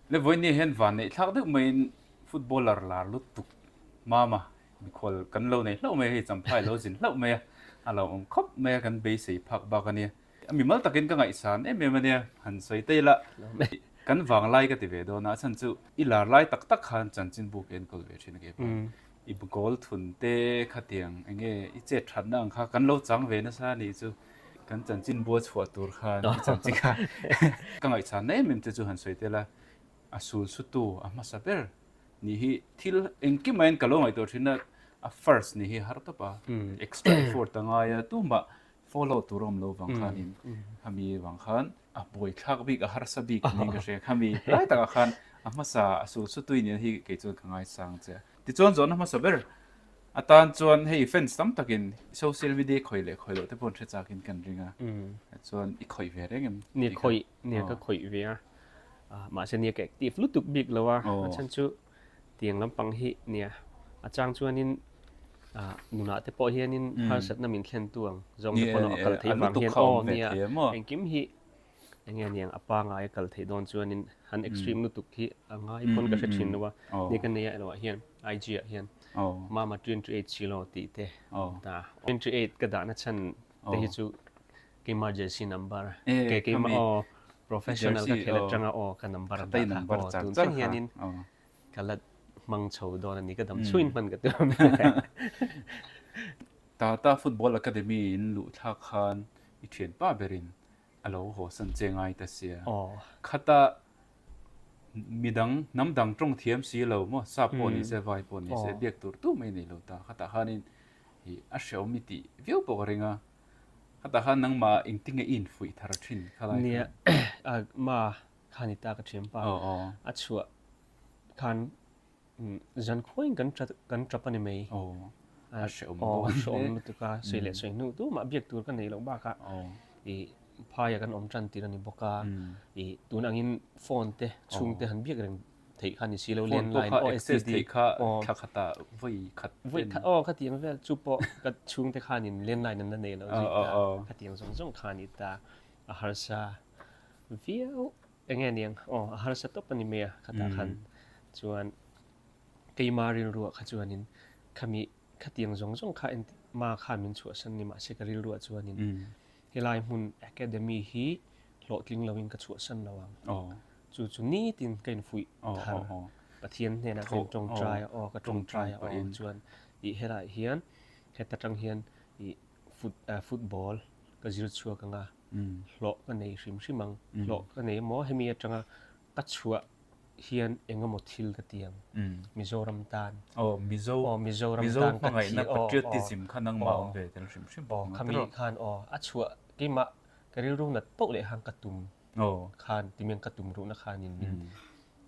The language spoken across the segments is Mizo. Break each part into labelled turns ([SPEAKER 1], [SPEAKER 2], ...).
[SPEAKER 1] Le vawiin hian vanneih thlak deuh maiin footballer lar lutuk Mama mikhual kan lo nei hlauh mai a, hei Champhai lo zin hlauh mai a, a lo awm khawp mai a, kan beisei phak bak a nia. A mimal takin ka ngaihsan em em a nia, han sawi ta ila kan vanglai ka ti ve dawn a, a chhan chu i lar lai tak tak khan chanchinbu ka enkawl ve thin a kei pawh. I goal thun te khatiang eng nge i chet thatna ang kha kan lo chang ve nasa a nih chu. Kan chanchinbu a chhuah tur khan i chanchin kha ka ngaihchhanna em em te chu han sawi tel a, a sul sutu a hmasa ber nih hi thil engkim aiin ka lo ngaihtuah thin a, a first nih hi har tawp a, extra effort a ngai a, tumah follow tur a awm lo vang khanin khami vang khan a buaithlak bik a harsa bik niin ka hria khami lai takah khan a hmasa a sul sutu i nih hi kei chuan ka ngaisang che a. Tichuan zawhna hmasa ber atan chuan hei fans tam takin social media khawih leh khawih loh te pawh an hre chakin kan ring a, chuan i khawih ve reng em?
[SPEAKER 2] Nia khawih, nia ka khawih ve a, mahse nia ka active lutuk bik lo a, a chhan chu tiang lampang hi nia a chang chuanin nunah te pawh hianin harsatna min thlen tu ang zawng te pawh a kal theih vang hian aw nia engkim hi eng nge niang a pangai a kal theih dawn chuanin han extreme lutuk hi a ngai pawn ka hre thin lo a ni ka nei a erawh ah hian IG ah hian mama 28 silo tih te ta 28 ka dahna chhan te hi chu keimah jersey number ke keimah aw professional ka khel atanga aw ka number dah kha aw tun thleng hianin ka la hmang chho dawn a ni ka dam chhuin hman ka tum.
[SPEAKER 1] Tata Football Academy in luh thlak khan i thianpa berin a lo haw san che ngai ta sia. Khata midang hnam dang tawng thiam si lo maw sap pawh ni se vai pawh ni se biak tur tu mai nei lo ta. Khatah khanin i a hreawm i tih viau pawh ka ring a. Khatah khan nangmah engtinge i infuih thar thin kha lai khan?
[SPEAKER 2] Nia ma kha ni ta ka thianpa a chhuah khan Zan khuain kan kan tap a ni mai.
[SPEAKER 1] Aw, a hreawm dawn
[SPEAKER 2] hle. Hreawm lutuk a, sawi leh sawi hnu tumah biak tur ka nei loh bakah i phaia kan awm tan tir a ni bawk a, i tun angin phone te chhung te han biak reng theih kha ni si lo landline
[SPEAKER 1] aw access theih kha thla khatah vawi khat
[SPEAKER 2] vawi khat aw khatiang vel chu pawh ka chhungte khanin landline an la nei lo zui ta khatiang zawng zawng kha a ni ta a harsa viau. Eng nge niang? Aw, a harsa tawp a ni mai a, khatah khan chuan keima rilruah kha chuanin khami khatiang zawng zawng kha ma khan min chhuahsan ni mahse ka rilruah chuanin helai hmun academy hi hlawhtling loin ka chhuahsan lo ang. Chu chu nitin ka infuih thar Pathian hnenah ka intawngtai a, aw ka tawngtai a, aw chuan ih helaiah hian heta tang hian ih football ka zir chhuak ang a. Hlawh ka nei hrim hrim ang. Hlawh ka nei emaw hemi atanga ka chhuah hian eng emaw thil ka ti ang. Mizoram tan.
[SPEAKER 1] Aw Mizo.
[SPEAKER 2] Aw Mizoram
[SPEAKER 1] tan ka thi. Mizo hmangaihna patriotism kha nangmah awm ve tel hrim hrim
[SPEAKER 2] bawk ang. Aw khami khan aw a chhuah keimah ka rilru nat poh leh khan ka tum khan timiang ka tum ruhna khanin min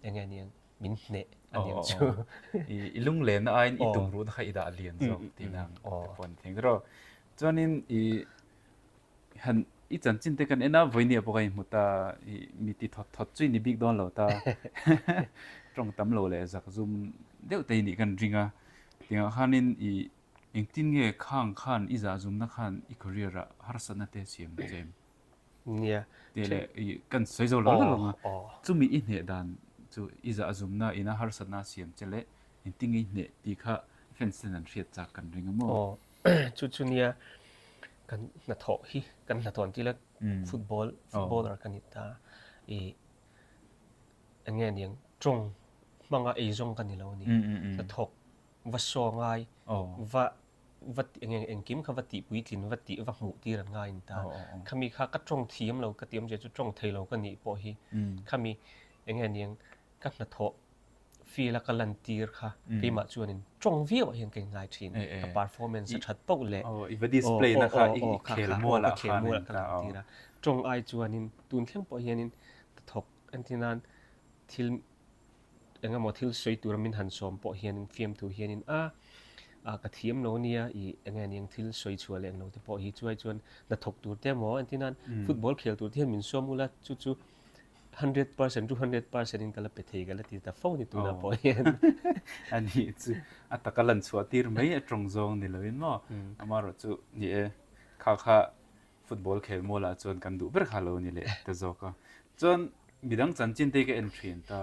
[SPEAKER 2] eng nge niang min hneh a niang chu.
[SPEAKER 1] I lunglenna aiin i tum ruhna kha i dah lian zawk tihna ang te pawh a ni thei ang tiraw. Chuanin i Han i chanchin te kan en a, vawinia pawh ka inhmu ta, i mi ti thawt thawt chu i ni bik dawn lo ta, tawng tam lo leh zak zum deuh te i nih kan ring a, tiangah khanin i engtin nge khang khan i zah zumna khan i career ah harsatna te siam che em?
[SPEAKER 2] Nia.
[SPEAKER 1] Tih leh i kan sawi zo lo lo ang a, chumi i hneh dan chu i zah zumna ina harsatna siam che leh engtin nge i hneh tih kha fans ten an hriat chak kan ring a maw?
[SPEAKER 2] Aw, chu chu nia. Kan hnathawh hi kan hnathawh an tila football footballer ka ni ta i eng nge niang tawng hmanga eizawng ka ni lo a ni hnathawk va saw ngai va va eng nge engkim kha va tih puitlin va tih va hmuh tir an ngai a ni ta khami kha ka tawng thiam lo ka tih awmzia chu tawng thei lo ka nih pawh hi khami eng nge niang ka hnathawh field a ka lan tir kha keimah chuanin tawng viau ah hian ka inngai thin. Ka performance a that poh leh
[SPEAKER 1] i va display na kha i khel mual ah
[SPEAKER 2] khan ka lan tir a. Tawng ai chuanin tun thleng pawh hianin ka thawk entir nan thil eng emaw thil sawi tura min han sawm pawh hianin fiamthu hianin a ka thiam lo nia i eng nge niang thil sawi chhuah leh englo te pawh hi chuai chuan hnathawk tur te emaw entir nan football khel tur te hian min sawm ula chu chu 100% 200% in ka la pe thei ka la ti ta fo ni tunah pawh hian.
[SPEAKER 1] A nih chu a taka lan chhuah tir mai a tawng zawng ni loin maw amaherawh chu ni e kha kha football khel mualah chuan kan duh ber kha lo ni leh ta zawk a. Chuan midang chanchin te hi ka en thin ta.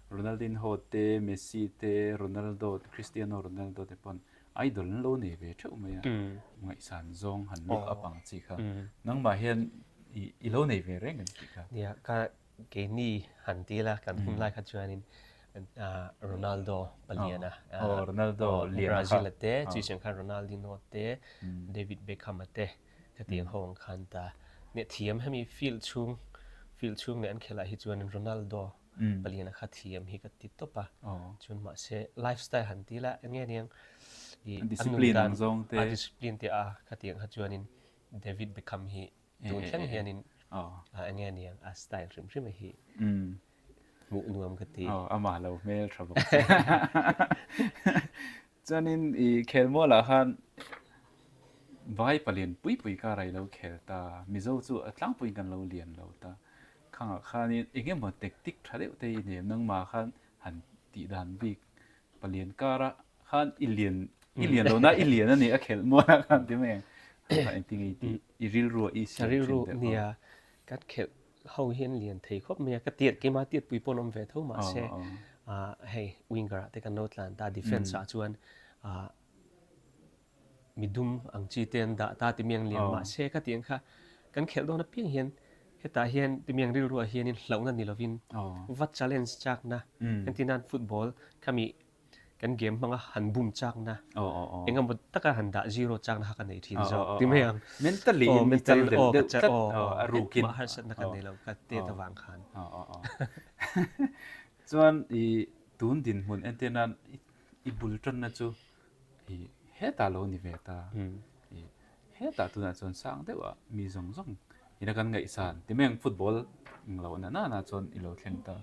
[SPEAKER 1] Ronaldinho te, Messi te, Ronaldo te, Cristiano Ronaldo te pawn idol an lo nei ve theuh mai a, ngaihsan zawng han look up ang chi kha. Nangmah hian i lo nei ve reng em tih kha?
[SPEAKER 2] Nia, ka keini han ti ila kan hun lai kha chuanin Ronaldo paliana,
[SPEAKER 1] Ronaldo liana
[SPEAKER 2] kha, Brazil-a te, chuichang khan Ronaldinho te, David Beckham-a te, Khatiang ho ang khan ta nia thiam hemi field chhung field chhung leh an khelh ah hi chuan Ronaldo palian a kha thiam hi ka ti tawp a chuan mahse lifestyle han ti la enge niang
[SPEAKER 1] i a nun dan
[SPEAKER 2] a discipline te a khatiang kha chuanin David Beckham hi tun thleng hianin enge niang a style hrim hrim a hi hmuh nuam ka ti.
[SPEAKER 1] Aw amah lo hmel tha bawk si. Chuanin i khelmualah khan vai palian pui pui kar a i lo khel ta, Mizo chu a tlangpuiin kan lo lian lo ta. Khangah khanin eng emaw tactic tha deuh te i nei em? Nangmah khan han tih dan bik palian kara khan i lian i lian lo na i lian a ni a khelmualah khan ti mai ang. Engtin nge i tih? I rilru a i siam thin deuh
[SPEAKER 2] a. Nia, kan khelh ho hian lian thei khawp mai a, ka tiat keimah tiat pui pawh an awm ve tho mahse hei winger ah te kan lo tlan ta defence ah chuan midum ang chi te an dah ta ti miang lian mahse ka tih ang kha kan khelh dawn apiang hian hetah hian ti miang rilruah hianin hlauhna ni lovin va challenge chakna entirnan football khami Kan game hmanga han bum chakna, eng emaw taka han dah zero chakna kha ka nei thin zawk ti mai ang.
[SPEAKER 1] Mentally in i chal deuh deuh tlat a rukin.
[SPEAKER 2] Engmah harsatna ka nei lo ka tet avang khan.
[SPEAKER 1] Chuan i tun dinhmun entir nan i bul tanna chu i hetah lo ni ve ta. I hetah tunah chuan sang deuhah mi zawng zawng ina kan ngaihsan ti mai ang football eng lo na nana chuan i lo thleng ta.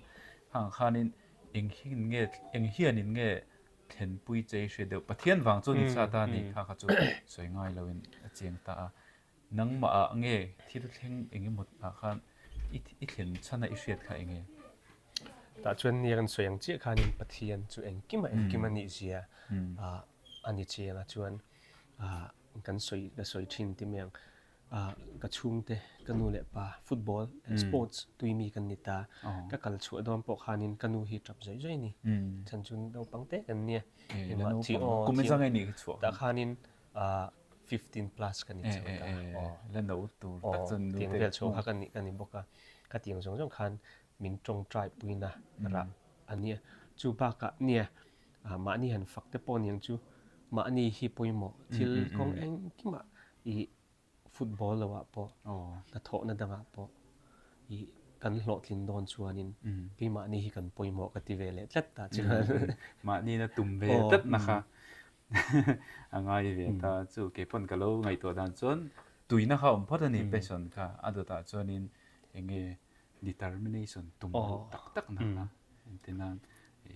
[SPEAKER 1] Khangah khanin Eng hian nge eng hianin nge thlenpui che i hre deuh? Pathian vang chuan i sa ta a ni kha kha chu sawi ngai loin a chiang ta a. Nangmah ah nge thil thleng eng emaw ah khan i i thlen chhan a i hriat kha eng nge?
[SPEAKER 2] Tah chuan nia kan sawi ang chiah khanin Pathian chu engkim a engkim a nih zia a ni chiang a chuan kan sawi ka sawi thin ti mai ang. Ka chhungte, ka nu leh pa football sports tui mi kan ni ta. Ka kal chhuah dawn pawh khanin ka nu hi tap zawih zawih a ni. Chhan chu naupang te kan nia. Tah khanin 15 plus ka ni chho ta. Tiang vel chho kha ka ni bawk a. Khatiang zawng zawng khan min tawngtai puina rah a nia. Chu bakah nia mahni han fak te pawh niang chu mahni hi pawimawh thil kawng engkimah i football lo ah pawh hnathawhna dangah pawh i kan hlawhtlin dawn chuanin keimahni hi kan pawimawh ka ti ve leh tlat ta chuan.
[SPEAKER 1] Mahnina tum ve tlat na kha a ngai ve ta chu keipawn ka lo ngaihtuah dan chuan tuina kha awm phawt a ni passion kha a dawtah chuanin eng nge determination tum duh tak tak na kha engtin i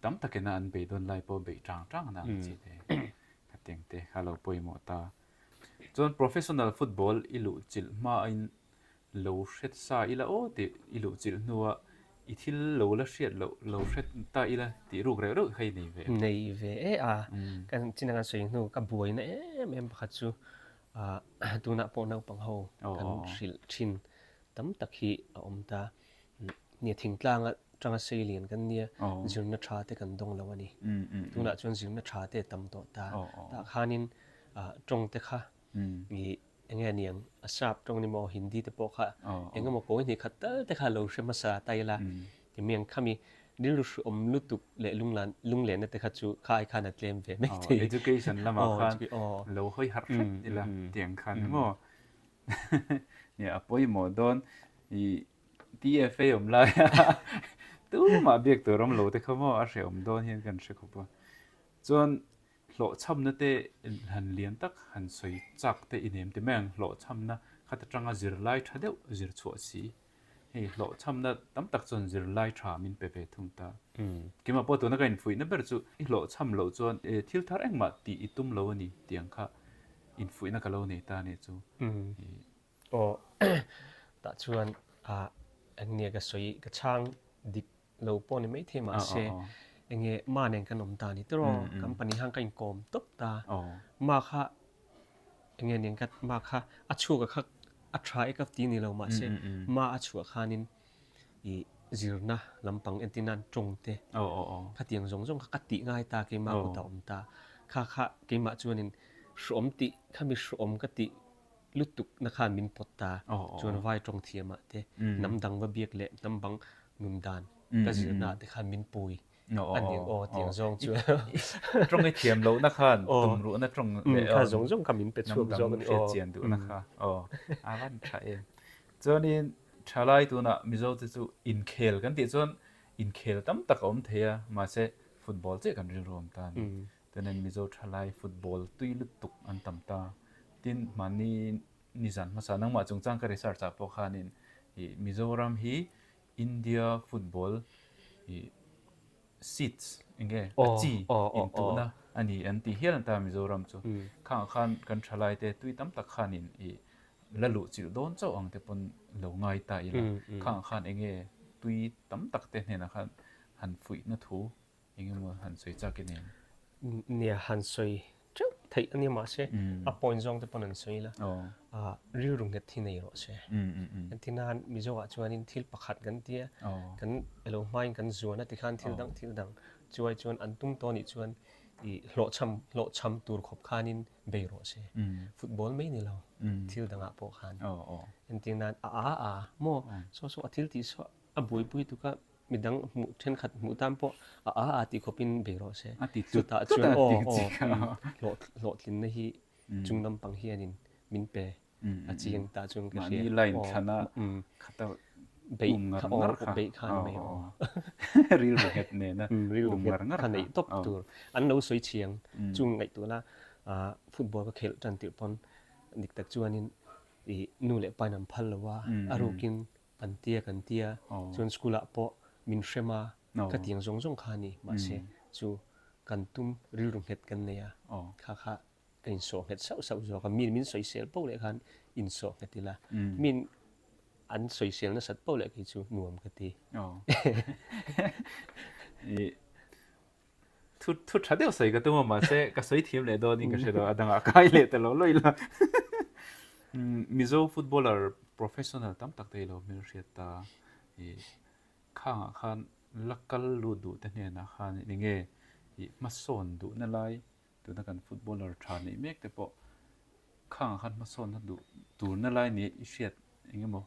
[SPEAKER 1] Tam takina an beidawn lai pawh beih tang tang na ang chi te khatiang te kha lo pawimawh ta. Chuan professional football i luh chilh hmain lo hret sa ila aw tih i luh chilh hnua i thil lo la hriat loh lo hret ta ila tih ruk reuh reuh kha i nei ve
[SPEAKER 2] em? Nei ve e a, kan chin anga sawi hnu ka buaina em em pakhat chu tunah pawh naupang ho kan hrilh thin tam tak hi a awm ta. Nia thingtlang atanga sei lian kan nia, zirna tha te kan dawng lo a ni. Tunah chuan zirna tha te a tam tawh ta. Tah khanin tawng te kha ih eng nge niang a sap tawng ni maw Hindi te pawh kha eng emaw kawi hnih khat tal te kha lo hre hmasa ta ila timiang khami rilru hreawm lutuk leh lunglenna te kha chu kha ai khan a tlem ve mai thei.
[SPEAKER 1] Education lamah khan lo hawi harh hret ila tiang khan maw nia a pawimawh dawn ih TFA awm lai a tumah biak tur awm lo te kha maw a hrehawm dawn hian kan hre khawp a. Chuan hlawhchhamna te han lian tak han sawi chak te i nem ti mai ang hlawhchhamna khat atanga zirlai tha deuh zir chhuah si. Hei hlawhchhamna tam tak chuan zirlai tha min pe ve thung ta. Keimah pawh tuna ka infuihna ber chu i hlawhchham loh chuan thil thar engmah tih i tum lo a ni tih ang kha infuihna ka lo nei ta a nih chu.
[SPEAKER 2] Aw tah chuan ah eng nge ka sawi ka chhang dik lo pawh ni maithei mahse eng nge ma nen kan awm ta ni tiraw company khan ka inkawm tawp ta ma kha eng nge nen ka ma kha a chhuak a kha a tha e ka ti ni lo mahse ma a chhuah khanin ih. zirna lampang entir nan tawng te khatiang zawng zawng kha ka tih ngai ta keimah kut a awm ta. Kha kha keimah chuanin hrawm tih khami hrawm ka tih lutuk na khan min pawt ta. Chuan vai tawng thiamah te hnam dang va biak leh hnam bang nun dan ka zirna ah te khan min pui a ni aw tiang zawng chu.
[SPEAKER 1] Tawng i thiam lohna khan tumruhna tawng
[SPEAKER 2] leh kha zawng zawng kha min pe chhuak zawk a ni aw.
[SPEAKER 1] Hriat chian duhna kha aw a van tha em. Chuanin thalai tunah Mizo te chu inkhel kan tih chuan inkhel tam tak a awm thei a mahse football chiah kan rilru awm ta a ni. Chuanin Mizo thalai football tui lutuk an tam ta. Tin mahni nizan hmasa nangmah chungchang ka research ah pawh khanin ih Mizoram hi India football ih seeds enge a chi intuhna a ni an ti hial ta Mizoram chu. Khangah khan kan thalai te tui tam tak khanin ih la luh chilh dawn chauh ang te pawn lo ngai ta ila. Khangah khan enge tui tam tak te hnenah khan han fuihna thu Eng emaw han sawi chak i nen?
[SPEAKER 2] Nia, han sawi teuh theih a nia mahse a point zawng te pawn an sawi la, rilru nghet hi nei rawh se. Engtin nan Mizo ah chuanin thil pakhat kan tia, kan elo hmain kan zuan a tikhan thil dang thil dang chuai chuan an tum tawh anih chuan i hlawhchham hlawhchham tur khawp khanin bei rawh se. Football mai ni lo thil dangah pawh khan. Engtin nan a a a maw saw saw a thil tih saw a buaipui tuk a. Midang hmuh thenkhat hmuh tan pawh a a a tih khawpin bei rawh se.
[SPEAKER 1] A ti tlut
[SPEAKER 2] Chutah chuan aw aw hlawh hlawhtlinna hi chung lampang hianin min pe a chiang tah chuan ka hria.
[SPEAKER 1] Mahni line thlana khata um ngar ngar kha.
[SPEAKER 2] Beih kha ni mai aw.
[SPEAKER 1] Rilru nghet nena um ngar ngar
[SPEAKER 2] kha neih tawp tur. An lo sawi chiang chung ngaihtuahna football ka khelh tan tirh pawn dik tak chuanin i nu leh pain an phal lo a, a rukin An tia kan tia, chuan school ah pawh min hrem a, ka tiang zawng zawng kha a ni. Mahse, chu kan tum rilru nghet kan nei a, kha kha ka insawh nghet sauh sauh zawk a. Min min sawisel poh leh khan insawh nghet ila, min an sawisel nasat poh leh kei chu nuam ka ti.
[SPEAKER 1] Thu thu tha deuh sawi ka tum a mahse ka sawi thiam leh dawnin ka hre lo a dangah kai leh ta lo lawih la. Mizo footballer professional tam tak te hi lo hmelhriat ta ih khangah khan la kal lut duh te hnenah khan eng nge ih hmasawn duhna lai tuna kan footballer tha neih mek te pawh khangah khan hmasawnna duh turna lai nia i hriat eng emaw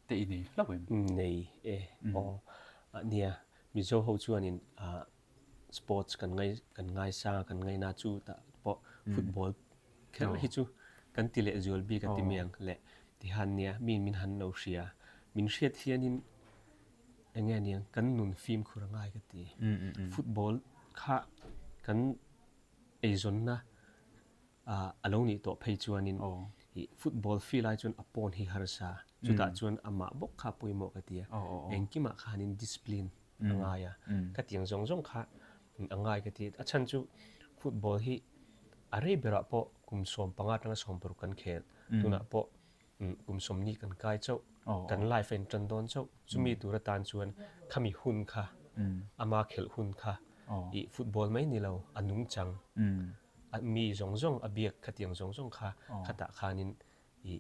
[SPEAKER 1] te i nei hlauh em?
[SPEAKER 2] Nei e, aw. Nia, Mizo ho chuanin sports kan ngai kan ngaisang a, kan ngaina chu tah pawh football kher hi chu kan ti leh zual bik a ti mai ang le. Tihan nia, mi min han lo hria. Min hriat hianin eng nge niang kan nun fimkhur a ngai ka ti. Football kha kan eizawnna a lo nih tawh phei chuanin ih football field ai chuan a pawn hi harsa chutah chuan amah bawk kha pawimawh ka ti a engkimah khanin discipline a ngai a ka tiang zawng zawng kha a ngai ka ti a chhan chu football hi a rei berah pawh kum 15 atanga 16 kan khel tunah pawh kum 40 kan kai chauh kan life a intan dawn chauh chumi tur atan chuan khami hun kha ama khelh hun kha ih football mai ni lo a nungchang A mi zawng zawng a biak khatiang zawng zawng kha khatah khanin i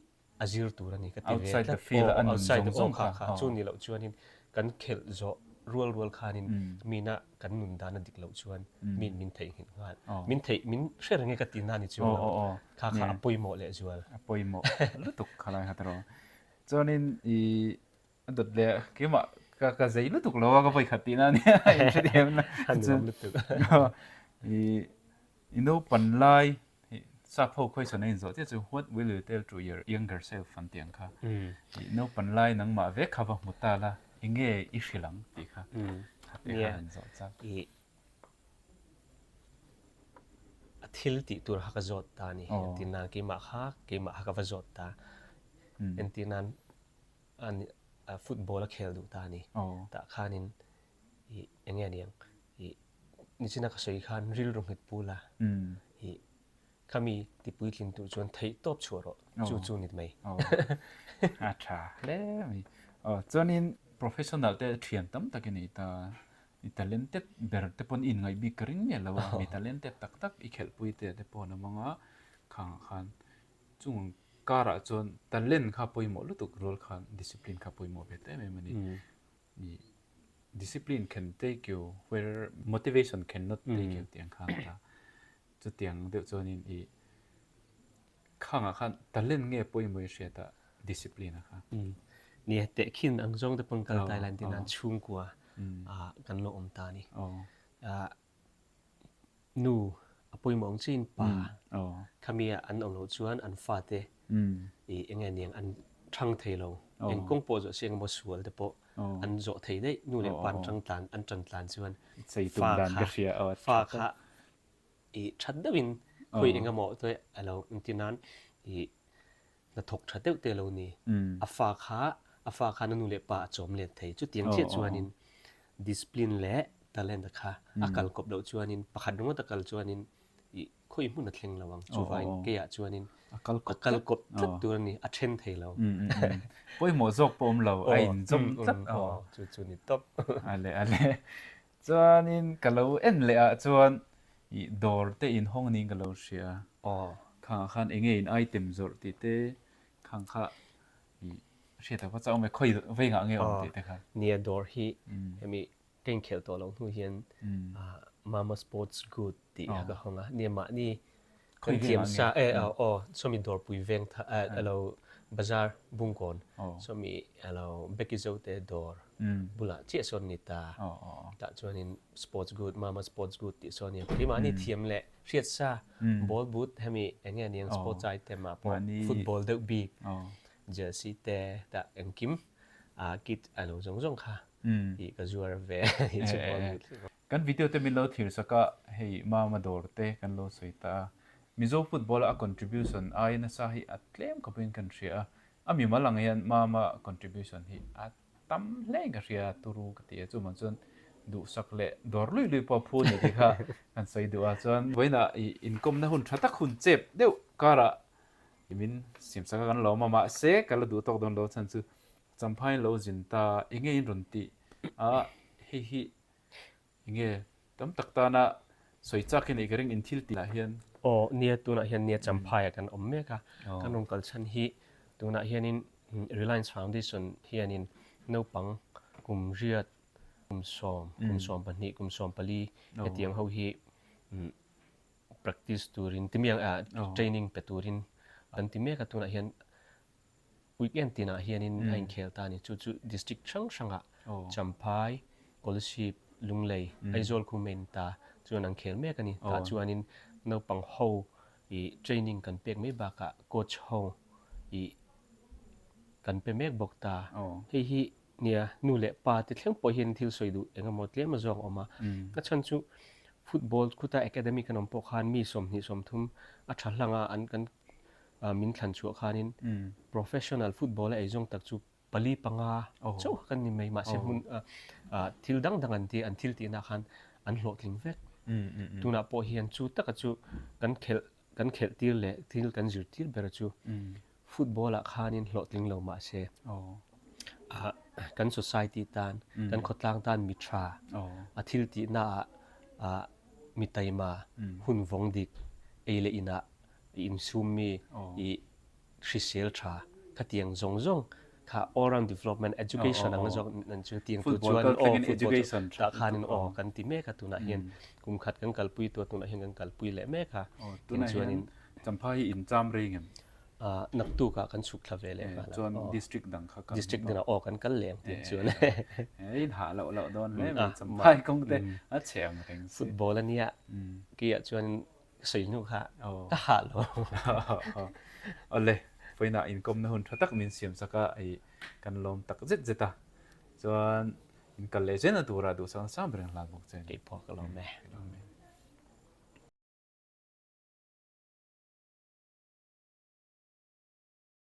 [SPEAKER 2] a zir tur a ni ka ti ve
[SPEAKER 1] tlat. Aw
[SPEAKER 2] outside the field kha kha chu ni loh chuanin kan khelh zawh rual rual khanin mina kan nun dan a dik loh chuan min min theihnghilh nghal. Min theih min hre reng e ka ti na ni chuan lo kha kha a pawimawh leh zual.
[SPEAKER 1] A pawimawh lutuk khalai kha tawh. Chuanin i A dawt leh keimah ka ka zei lutuk lo a ka vawi khat tihna a nia in hrethiam na.
[SPEAKER 2] A nuam lutuk.
[SPEAKER 1] I i naupan lai sap ho question a inzawh chiah chu what will you tell to your younger self an tih ang kha. I naupan lai nangmah vek kha va hmu ta la enge i hrilh ang tih kha kha te kha an zawh chak.
[SPEAKER 2] I a thil tih tur kha ka zawt ta a ni. Entir nan keimah kha keimah kha ka va zawt ta. Entir nan a football a khel duh ta a ni. Tah khanin ih eng nge niang ih nichina ka sawi khan rilru nghet pu la ih khami ti puitlin tur chuan theih tawp chhuah rawh chu chu ni mai.
[SPEAKER 1] A tha hle mai. Aw chuanin professional te thian tam tak i nei ta i talented ber te pawn i inngaih bik ka ring miah lo a mi talented tak tak i khelhpui te te pawh an awm ang a khangah khan Chung karah chuan talent kha pawimawh lutuk rual khan discipline kha pawimawh ve ta em em a ni. I discipline can take you where motivation cannot take you tih ang khan ta. Chutiang deuh chuanin i khangah khan talent nge pawimawh i hriat a discipline a kha.
[SPEAKER 2] Nia tehkhin ang zawng te pawn kal ta ila entir nan chhungkua kan lo awm ta a ni. Nu a pawimawh ang chiin pa khami a an awm loh chuan an fate i eng nge niang an thang thei lo. Eng kawng pawh zawh se engemaw sual te pawh an zawh thei daih. Nu leh pa an tang tlan an tan tlan chuan fa kha fa kha i that deuhin khawi engemaw te a lo entir nan i hnathawk tha deuh te lo ni. A fa kha a fa khan a nu leh pa a chawm let thei. Chutiang chiah chuanin discipline leh talent kha a kal kawp loh chuanin pakhat ringawt a kal chuanin ih khawi hmun a thleng lo ang. Chuvangin keiah chuanin a kal kawp tlat tur a ni, a then thei lo.
[SPEAKER 1] Pawimawh zawk pawh awm lo, a inzawm tlat.
[SPEAKER 2] Chu chu ni tawp.
[SPEAKER 1] Ale ale. Chuanin ka lo en leh ah chuan ih dawr te in hawng niin ka lo hria. Khangah khan eng nge in item zawrh tih te khang kha ih hriat a va chak awm e, khawi vei ngah nge awm tih te kha.
[SPEAKER 2] Nia dawr hi hemi ka inkhelh tawh loh hnu hian Mama Sports Good tih kha ka hawng a, nia mahni Kan thiam sa e aw sawmi dawrpui veng tha alo bazar bungkawn sawmi alo Becky Zote dawr bulah chiah sawn ni ta tah chuanin sports good mama sports good tih sawn nia keimahni thiam leh hriat sa ball boot hemi eng nge niang sports item ah pawh football deuh bik jersey te tah engkim kit alo zawng zawng kha tih ka zuar ve a ni chu ball boot.
[SPEAKER 1] Kan video te min lo thlir sak a, hei Mama dawr te kan lo sawi ta a. Mizo football a a contribution aia nasa hi a tlem khawpin kan hria a, a mimal ang hian Mama contribution hi a tam hle in ka hria a, turu ka ti a, chuvang chuan duhsak leh dawr luih luih pawh a phu ni tih kha kan sawi duh a, chuan vawiinah i inkawmna hun tha tak hun chep deuh karah i min siamsak a kan lawm a, mahse ka la duh tawk dawn lo chhan chu Champhai lo zin ta enge in rawn tih a, hei hi Enge tam tak tana sawi chak hi nei ka ring in thil tih ah hian.
[SPEAKER 2] Aw nia tunah hian nia Champhai ah kan awm mek a, kan rawn kal chhan hi tunah hianin Reliance Foundation hianin naupang kum riat, kum sawm, kum 12, kum 14 hetiang ho hi practice turin timiang training pe turin kan ti mek a tunah hian Weekend tinah hianin a inkhel ta a ni. Chu chu district hrang hrangah Champhai, Kolasib, Lunglei, Aizawl khu main ta chuan an khel mek a ni. Tah chuanin naupang ho ih training kan pek mai bakah coach ho ih kan pe mek bawk ta. Hei hi nia nu leh pa te thleng pawh hian thil sawi duh eng emaw tlem azawng a awm a. A chhan chu football khuta academy kan awm pawh khan mi 20 30 a tha hlanga an kan min thlan chhuah khanin professional football a ei zawng tak chu pali panga chauh kha kan ni mai mahse hmun thil dang dang an ti an thil tihna khan an hlawhtling vek. Tunah pawh hian chu taka chu kan khelh kan khelh tir leh thil kan zir tir ber chu football ah khanin hlawhtling lo mahse kan society tan kan khawtlang tan mi tha a thil tihna ah mi taima hun vawng dik ei leh inah i insum mi i hrisel tha khatiang zawng zawng kha all round development education ang zawk nan chu tiang tur chuan aw football tah khanin aw kan ti mek a tunah hian kum khat kan kalpui tua tunah hian kan kalpui leh mek a
[SPEAKER 1] tunah hian Champhai hi in cham rei ngem
[SPEAKER 2] naktuk ah kan chhuk thla ve leh nghal a
[SPEAKER 1] chuan district dang kha
[SPEAKER 2] kal district dangah aw kan kal leh ang tih chuan
[SPEAKER 1] in hah loh loh dawn hle mai Champhai kawng te a chhe ang reng
[SPEAKER 2] si football ania keiah chuan Ka sawi hnu kha ka hah lo.
[SPEAKER 1] Awle, vawiinah inkawmna hun tha tak min siam sak a, hei kan lawm tak zet zet a. Chuan inkal leh zel na turah duhsakna sang ber in hlan bawk che a ni.
[SPEAKER 2] Keipawh ka lawm e.
[SPEAKER 1] Ka lawm e.